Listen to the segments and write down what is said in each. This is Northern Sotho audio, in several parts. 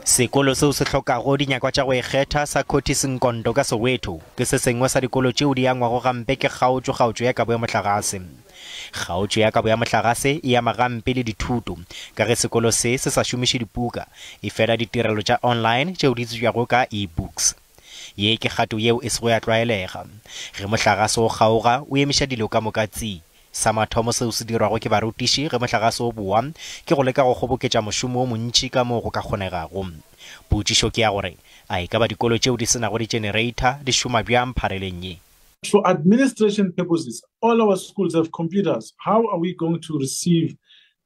Sekolo seo se hlokago dinyakwa tša go ikgetha sa Curtis Nkondo ka Soweto ke se sengwe sa dikolo tšeo di angwago gampe ke kgaotšo-kgaotšo ya kabo ya mohlagase. Kgaotšo ya kabo ya mohlagase e ama gampe le dithuto ka ge sekolo se se sa šomiše dipuka, efela ditirelo tša online tšeo di tsebjago ka e-books. Ye ke kgato yeo e sego ya tlwaelega. Ge mohlagase o kgaoga, o emiša dilo ka moka tsi. Sa mathomo seo se dirwago ke barutiši ge mohlagase o boa ke go leka go kgoboketša mošomo o montši ka moo go ka kgonegago. Potšišo ke ya gore, a e ka ba dikolo tšeo di se nago ditšenereitha di šoma bjang phareleng ye? For administration purposes, all our schools have computers. How are we going to receive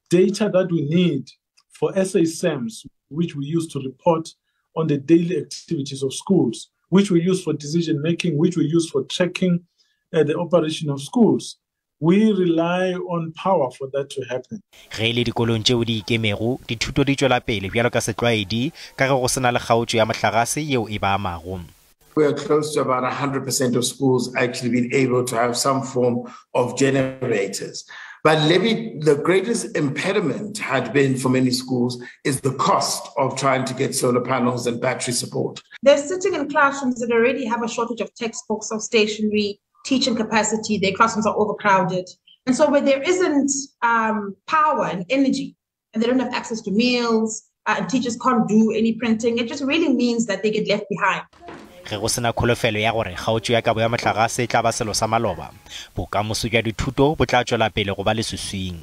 data that we need for SA-SAMS, which we use to report on the daily activities of schools, which we use for decision making, which we use for tracking the operation of schools? We rely on power for that to happen. Ge e le dikolong tšeo di ikemego, dithuto di tšwela pele bjalo ka setlwaedi ka ge go se na le kgaotšo ya mohlagase yeo e ba amago. We are close to about 100% of schools actually being able to have some form of generators. But maybe the greatest impediment had been for many schools is the cost of trying to get solar panels and battery support. They're sitting in classrooms that already have a shortage of textbooks, of stationery, teaching capacity, their classrooms are overcrowded. And so where there isn't power and energy, and they don't have access to meals, and teachers can't do any printing, it just really means that they get left behind. Ge go se na kholofelo ya gore kgaotšo ya kabo ya mohlagase e tla ba selo sa maloba, bokamoso bja dithuto bo tla tšwela pele go ba leswiswing.